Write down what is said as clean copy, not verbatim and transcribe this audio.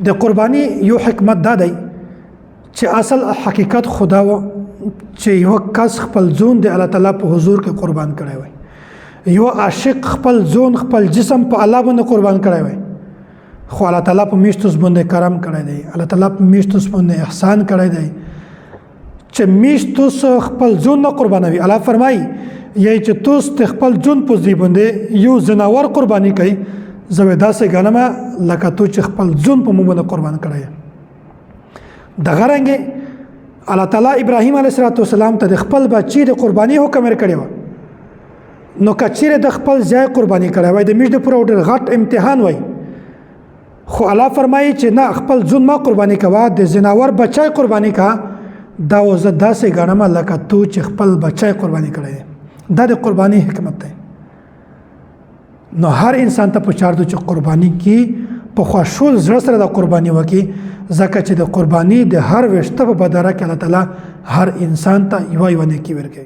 د قرباني یو حکمت دا دی چې اصل حقیقت خدا و چې یو کس خپل ځون د الله تعالی په حضور کې قربان کړی وي، یو عاشق خپل ځون خپل جسم په الله باندې قربان کړی وي، خو الله تعالی په میشتوس باندې کرم کړی دی، الله تعالی په میشتوس باندې احسان کړی دی چې میشتوس خپل ځون نه قربانوي. الله فرمایي یی چې توس ته خپل ځون په ځای باندې یو ځناور قرباني کوي، زه به داسې ګڼم لکه تو چې خپل ځون په مونږ باندې قربان کړی. دغه رنګ الله تعالی ابراهیم علیه السلام ته د خپل بچی د قرباني حکم ورکړی و، نو کچېرې د خپل ځای قرباني کړی وای د میش د پوره ډېر غټ امتحان وای، خو الله فرمایي چې نه، خپل ځون ما قرباني کوه، د ځناور بچی قرباني کا، دا و زه داسې ګڼم لکه تو چې خپل بچی قرباني کړی دی. دا د قرباني حکمت دی. نو هر انسان ته په چار دی چې قرباني کی په خوشحال زړه سره د قرباني وکي، ځکه چې د قرباني د هر ویشته په بدره کې الله تعالی هر انسان ته یوه یوه نیکي ورکوي.